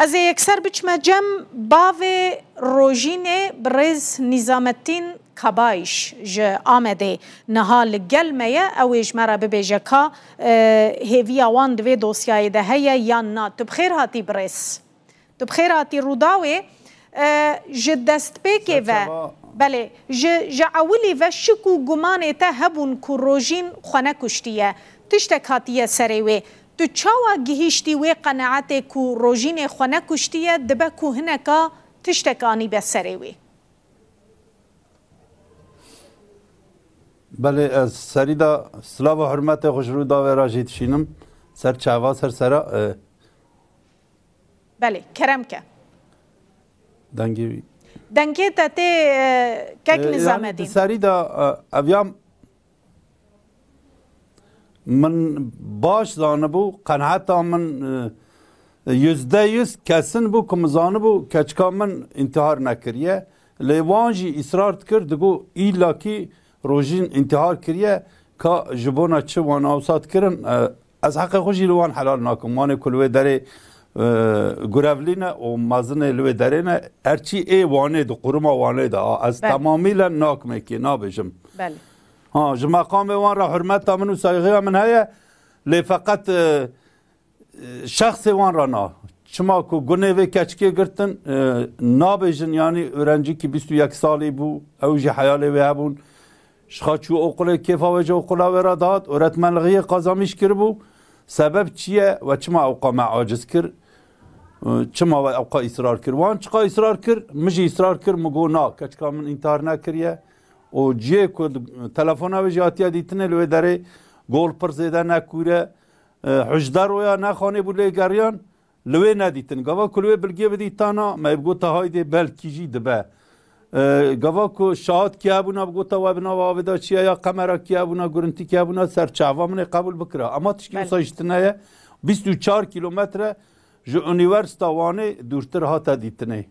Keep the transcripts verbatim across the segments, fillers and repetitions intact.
Ez ê yekser biçime cem bavê Rojînê, birêz Nîzamettin Kabayîş ji Amedê niha li gel me ye. Ew ê ji me re bibêje ka, e, hêviya wan di vê dosyayê de heye yan na. Tu bi xêr hatî birêz. Tu bi xêr hatî Rûdawê. E, ji destpêkê ve, Serçava. Belê, ji, ji ewilî ve şik û gumanê te hebûn ku Rojîn xwe nekuştiye. Tiştek hatiye serê wê. Tu çawa gihîştî wê qenaetê ku Rojînê xwe nekuştiye, dibe ku hineka tiştek anîbe serê wê? Belê, ez serî de silav û hurmetê xwe ji Rûdawê re jî dişînim. Ser çava, ser sera, e, Belê, kerem ke. Dengê wî. Dengê te tê, e, kek E, Nizamedîn. Yanî di serî de, e, ev ya min baş zanibû, qenaeta min, e, yüzde yüz kesin bû ku min zanibû keçika min întîhar nekiriye. Lê wan jî îsrar dikir, digot, îllakî Rojîn întîhar kiriye, ka ji bona çi wan awsat kirin, e, ez heqê xwe jî li wan helal nakim. Wanê ku li wê derê, e, gurevlî ne û mezinê li wê derê ne, erçî ê Wanê di quruma Wanê de, a, ez Belê. Temamîle nakmekê nabêjim. Belê. Ha, ji meqamê wan re hurmeta min û saygıya min heye, lê feqet, e, şexsê wan re na. Çima ku gunê vê keçikê girtin, e, nabêjin, yanî öğrencîkî bîst û yek salî bû, ew jî heyalê wê hebûn. Ji xwe çû oqulê, kêfa wê ji oqula wê re dihat, öğretmenlixiyê qazamîş kiribû. Sebeb çi ye? We çima ewqa me aciz kir? E, çima we ewqa îsrar kir? Wan çiqa îsrar kir, min jî îsrar kir, min got, na, keçika min întîhar nekiriye. Û cihê ku telefona wê jî hatiye dîtinê li wê derê gol pir zêde ne kûr e. E, hejde roya nexanê bû lê geriyan, li wê nedîtin. Gava ku li wê bilgê bidîtana, me bigota haydê belkî jî dibe. E, gava ku şahid kî hebûna, bigota we bi nava avê de çi ye, ya qemera kî hebûna, gurintî kî hebûna, ser çava min ê qebûl bikira. Ama tişkî Belê. Wisa jî tune ye, bîst û çar kîlometre ji Unîversîta Wanê dûrtir hate dîtinê.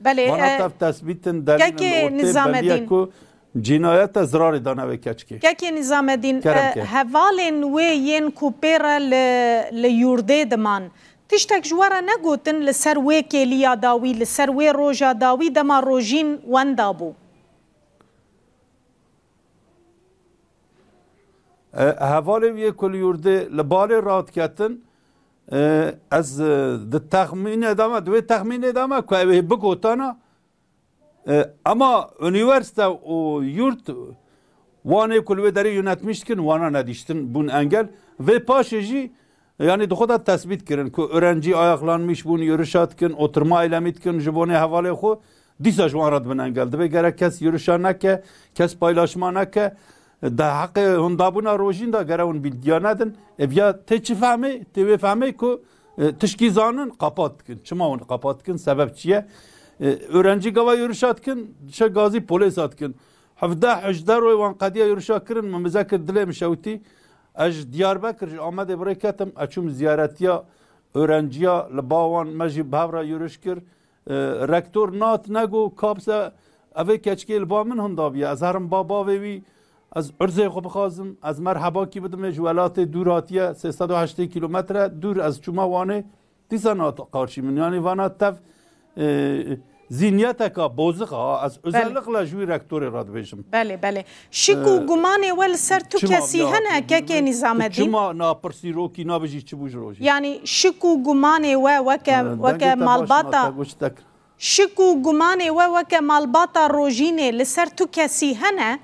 Belê, Vana e, tev tesbîtin delîlin kekê li ortê Nizamedîn. Beliye ku cînayete zirarê dane wê keçikê. Kekê Nizamedîn, Kerem e, ke. Hevalên wê yên ku pê re li, li yurdê diman, tiştek ji we re negotin li ser wê kêliya dawî, li ser wê roja dawî dema Rojîn wenda bû? E, hevalê wî yê ku li yurdê li balê radiketin, e, ez, e, di texmînê de me, di wê texmînê de me ku ew ê bigotana, e, ema unîversîte û yurt Wanê ku li wê derê yönetmîş dikin, wana nedîştin bûn engel. Vê paşê jî, yanî di xwe de tesbît kirin ku öğrenci ayaklanmış bûn, yürüyüşa dikin, oturma eylemî dikin, ji bonê hevalê xwe, dîsa ji wan re dibin engel. Dibê gerek kes yürüyüşa neke, kes paylaşma neke. Di heqê hindabûna Rojîn de gere hûn bilgiya nedin. Ê viya tê çi fehmê? Tê wê fehmê ku, e, tişkî zanin, qapat dikin. Çima hûn qapat dikin? Sebeb çi ye? E, öğrenci gava yürüyüşa dikin, dişe gazî polêsa dikin. Hevdeh hejde royê wan qediya yürüyüşa kirin, min bize kir dilê min şewitî. Ez ji Diyarbekir, ji Amedê bi rê ketim, ez çûm ziyaretiya öğrenciya li ba wan, me jî bi hev re yürüyüş kir. E, rektor nat nego, kapse, evê keçikê li ba min hinda biye. Ez herim ba bavê wî, ez urzê xwe bixwazim, ez merhebakî bidim ê ji welatê dûr hatiye, sê sed û heştê kîlometre dûr, ez çûme Wanê, dîsa nat qarşî min. Yanî vana tev, e, zîniyeteka bozix a, ez Belê. Özellikle ji wî rektorê re dibêjim. Belê, belê. Şik û Ee, gumanê we li ser tu çima kesî ya, hene, kekê Nîzamedîn? Çima napirsîrokî nabêjî çi bû ji rojê? Yanî şik û gumanê we weke, Ee, weke dengê te baş malbata, nate, goç tek. Şik û gumanê we weke malbata Rojînê li ser tu kesî hene?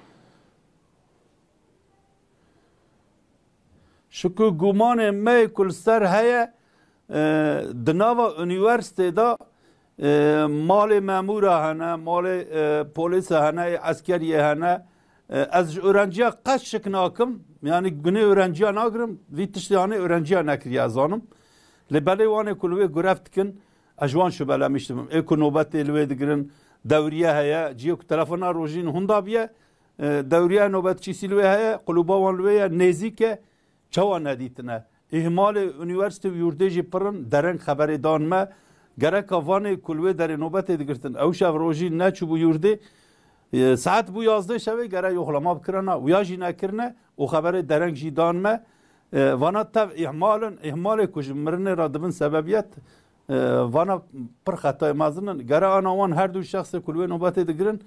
Şik û gumanê me ku li ser heye, e, di nava unîversîtê de, e, malê memûra hene, malê, e, polîsa hene, ê eskeriyê hene. E, ez ji öğrenciya qet şik nakim, yanî gunê öğrenciya nagirim, vî tiştê hanê öğrenciya nekiriye, ez zanim. Lê belê wanê ku li wê gurev dikin, ez ji wan şubelemîş dibim. Ê ku nobetê li wê digirin, dewriye heye, cihê ku telefona Rojîn hunda biye, e, dewriya nobetçîsî li wê heye, qulûba wan li wê ye, nêzîk e, çawa nedîtine? Îhmalê unîversîte û yurdê jî pir in, dereng xeberê dan me. Gereka vanê ku li wê derê nobetê digirtin, ew şev rojî neçûbû yurdê, e, saet bû yazdeh şevê, gere yoxlama bikirana, wiya jî nekirine û xeberê dereng jî dan me. E, vana tev îhmal in, îhmalê ku ji mirinê re dibin sebebiyet, E, vana pir xetayê mezin in. Gere ana wan her du şexsê ku li wê nobetê digirin, e,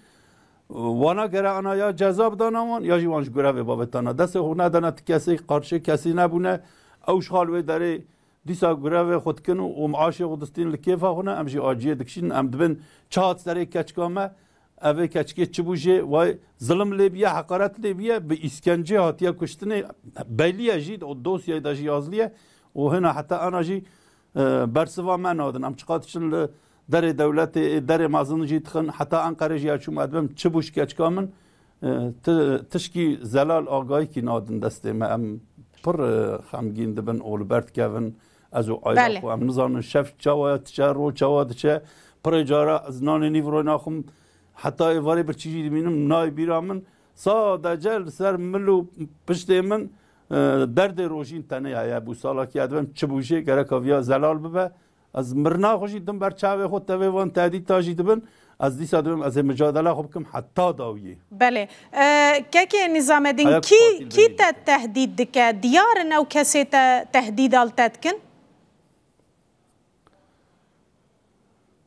wana gere ana ya ceza bidana wan, ya jî wan ji grevê bavêtana. Destê xwe nedana ti kesê, qarşê kesî nebûne. Ew ji xal wê derê dîsa grevê xwe dikin û, û maaşê xwe distîn li kêfa xwe ne, em jî aciyê dikişînin. Em dibin çi hat serê keçika me, evê keçikê çi bû jê, way zilim lê biye, heqaret lê biye, bi îskencê hatiye kuştinê, belî ye jî, o dosyayê de jî yazliye û hina heta ana jî, e, bersiva me nadin. Em çiqas diçin li derê dewletê, ê derê mezin jî dixin, heta Enqerê jî ya çûm, ez dibim çi bû ji keçika min, e, ti-, tişkî zelal agahîkî nadin destê me. Em pir, e, xemgîn dibin û li ber dikevin. Ez û aila Belê. xwe, em nizanin şev çawa diçe, ro çawa diçe. Pirê cara ez nanê nîv ro naxim, heta êvarê birçî jî dimînim, nayê bîra min. Sadece li ser mil û piştê min, e, derdê rojîn tenê heye. Bû salakî ez dibim çi bû jê, gereka viya zelal bibe. Ez mirina xwe jî dim ber çavê xwe, tevê van tehdîta jî dibin. Ez dîsa dibim ez ê micadela xwe bikim heta dawiyê. Belê. E, kekê Nîzamedîn, Ayak kî, Fatîl kî Beyî te dike. tehdît dike? Diyar in ew kesê te tehdîda li te dikin?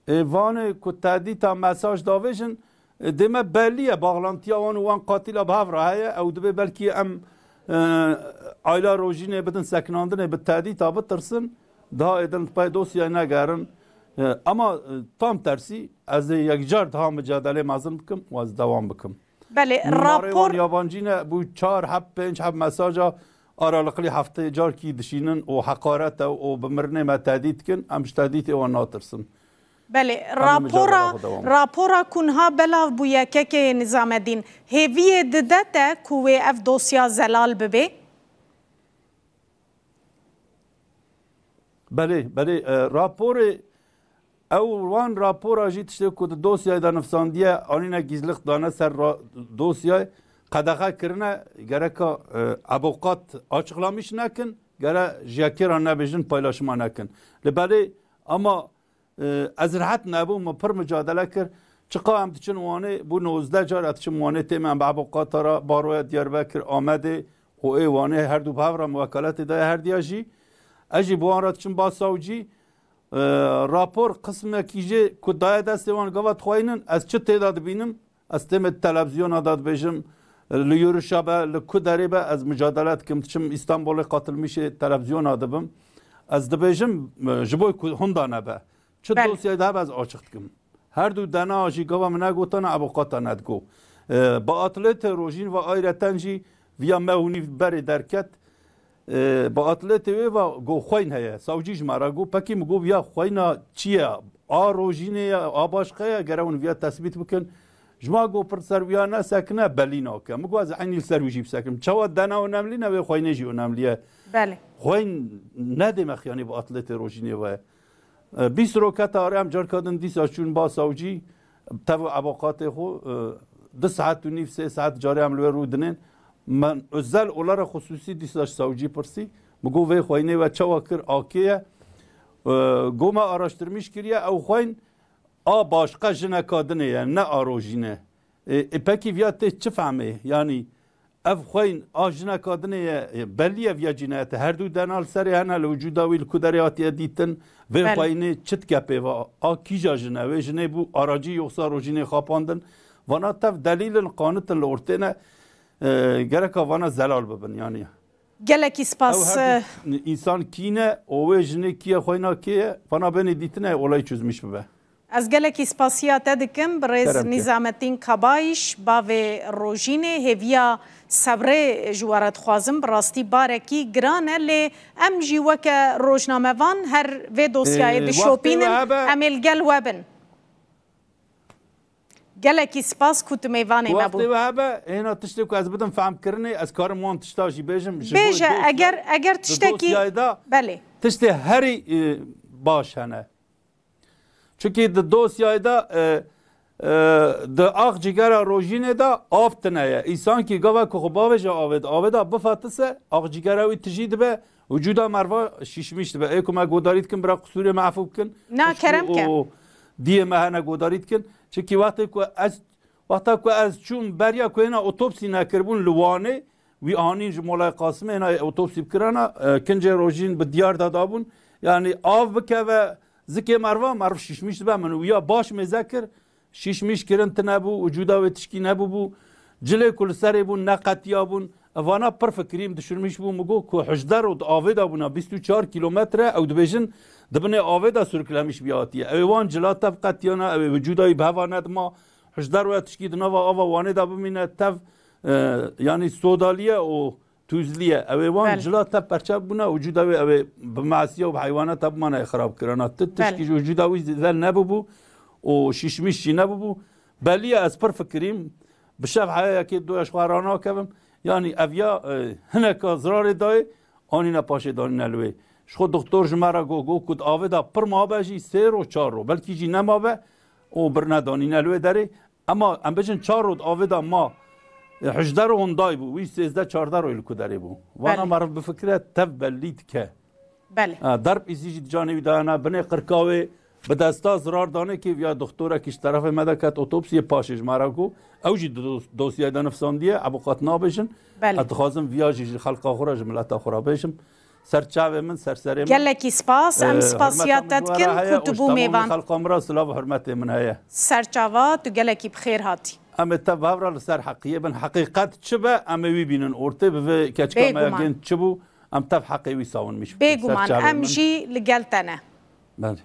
Ê, vanê ku tehdîta mesaj davêjin, ê, dê me belî ye, bağlantiya wan û wan qatîla bi hev re heye. Ew dibê belkî em, e, ayla rojînê bidin sekinandinê, bi tehdîta bitirsin, daha êdin pey dosyayê negerin. E, ama, e, tam tersî, ez ê yekcar daha micadelê mezin bikim û ez dewam bikim. Belê, Nûmarê rapor wan yabancî ne, bû çar heb, pênc heb mesaja ara li qilî hefteyê carkî dişînin û heqaret e û bi mirinê me tehdît dikin, em ji tehdîtê wan natirsin. Belê, Em ê rapora, micadela xwe dewam bikin. rapora ku niha belav bûye, kekê Nizamedîn, hêviyê dide te ku wê ev dosya zelal bibe? Belê, belê, e, raporê ew wan rapora jî tiştê ku di dosyayê de nivsandiye, anîne gizlix dane ser ra-, dosyayê, qedexe kirine, gereka, e, eboqat açıklamış nekin, gere ji yekê re nebêjin, paylaşima nekin. Li belê, ama, e, ez rehet nebûm, min pir mücadele kir. Çiqa em diçin Wanê, bû nozdeh car ez diçim Wanê, têm em bi eboqata re, baroya Diyarbekir, Amedê û ê Wanê her du bi hev re muwekaletê daye her diya jî. Ez jî bi wan re diçim ba sawcî. E, rapor qismekî jê ku daye destê wan gava dixweynin, ez çi tê de dibînim? Ez têmê televizyona de dibêjim, li yûrişa be, li ku derê be, ez micadele dikim, diçim Îstanbulê qatilmişê televizyona dibim. Ez dibêjim, e, ji bo ku hunda nebe. Çi Belê. dosyayê de hebe ez açiq dikim. Her du dena jî gava min negotana, eboqata nedigo. E, bi atletê Rojîn ve ayreten jî viya me hûnî berê derket. E, bi atletê wê ve go xweyn heye. Sawcî ji me re got, pekî min got, viya xweyna çi ye? A Rojînê ye, a başqe ye, gere hûn viya tesbît bikin. Ji me got, pir ser viya nesekine, belî nake. Min got, ez eynî li ser wî jî bisekinim. Çawa dena û nemlîne, wê xweynê jî û nemliye. Belê. Xweyn nedê me xiyanî bi atletê Rojînê ve. E, bîst roketa are em carka din dîsa çûn ba sawcî, tev û eboqatê xwe, e, du saet û nîv, sê saet carê em li wê rû dinên. Min özel olarak xusûsî dîsa ji sawcî pirsî. Min got, vê xweynê we çawa kir, A K ye? E, got, me araştirmîş kiriye, ew xweyn a başqa jineka dinê ye, ne a Rojîne. E, e, pekî viya tê çi fehmê? Yanî ev xweyn a jineka dinê ye, e, belî ye viya cînayete. Her du dena li serê hene, li wicûda wî li ku derê hatiye dîtin. Vê Belê. xweynê çi dike pê ve? A kîja jin e? Wê jinê bû aracî yoksa Rojînê xapandin? Vana tev delîl in, qanit in, li ortê ne. E, gereka vana zelal bibin, yanî. Gelekî spas. Ew her du însan kî ne, û wê jinê kî ye, xweyna kê ye? Vana benê dîtine, olayî çözmîş bibe. Ez gelekî spasiya te dikim, birêz Kerem ke. Nîzametîn Kabayîş, bavê Rojînê, hêviya sebrê ji we re dixwazim. Bi rastî barekî giran e, lê em jî weke rojnamevan her vê dosyayê Ee, dişopînin, wextê we hebe em ê li gel we bin. Gelekî spas ku tu mêvanê me Wextê bû. we hebe, hêna tiştê ku ez bidim fehmkirinê, ez karim wan tişta jî bêjim. Ji bo Bêje, dosyayê, eger, eger di tiştekî dosyayê de Belê. tiştê herî, e, baş hene. Çunkî di dosyayê de, e, e, di axcîgera Rojînê de av tune ye. Îsankî gava ku xwe bavêje avê de, avê de bifatise, axcîgera wî tijî dibe, wicûda merva şîşmîş dibe. Ê ku me godarî dikin, bira qisûrê me efû bikin. Na, Xwişk kerem ke. û diyê me hene godarî dikin. Çunkî wextê ku ez, wexta ku ez çûm beriya ku hêna otopsî nekiribûn li Wanê, wî anîn ji Molay Qasimê hêna otopsî bikirana, e, kincê Rojîn bi diyar de dabûn. Yanî av bikeve, Zikê merva, merv şişmiş dibe min û ya baş mêze kir, şişmiş kirin tine bû û cuda wê tişkî nebûbû. Cilê ku li serê bûn, neqetiyabûn. Evana pir fikirîm dişirmiş bû, min got ku hişdero di avê de bûna bîst û çar kîlometre, ew dibêjin di binê avê de sürüklemiş bî hatiye. Ew ê wan cila tev qetiyana, ew ê wicûda wî bi heva nedima. Hişdero ya tişkî di nava ava Wanê de bimîne tev, e, yanî sodaliye û tuzliye. Ew ê wan Belê. cila tev perçe bûna û cuda wê ew ê bi masiya û bi heywanata bimane ê xirab kirana. Ti Belê. tişkî ji cuda wî zêde nebûbû û şişmiş jî nebûbû. Belî ye ez pir fikirîm. Bi şev heyayekê doya ji xwe ranakevim. Yanî ev ya, e, hineka zirarê dayê, anîne paşê danîne li wê. Ji xwe doktor ji me re got, got ku di avê de pir mabe jî sê ro, çar ro, belkî jî nemabe û birine danîne li wê derê. Ema em bêjin çar ro di avê de ma, e, hejde ro hindayî bû, wî sêzdeh çardeh ro li ku derê bû. Vana Belê. meriv bifikire tev belî dike. Belê. Ha, derb îzî jî di canê wî dayana, binê qirka wê bi desta zirar danê kê viya doktorekî ji terefê me de ket otopsiyê paşê ji me re got. Ew jî di dos-, dosyayê de nifsandiye, ev qet nabêjin. Belê. Ez dixwazim viya jî ji xelqa xwe re, ji mileta xwe re bêjim. Ser çavê min, ser serê min. Gelekî spas, em Ee, spasiya hurmeta te min ji we dikin re heye, ku tu bû oştemamê mêvan. xelqa min re silav û hurmetê min heye. Serçava, tu gelekî bi xêr hatî. Em ê tev bi hev re li ser heqiyê bin. Heqîqet çi be, em ê wî bînin ortê. Bi vê keçika me ya Bêguman. gênc çi bû, em tev heqê wî sawinmiş bikin. Ser Bêguman, çavê em min. jî li gel te ne. Belê.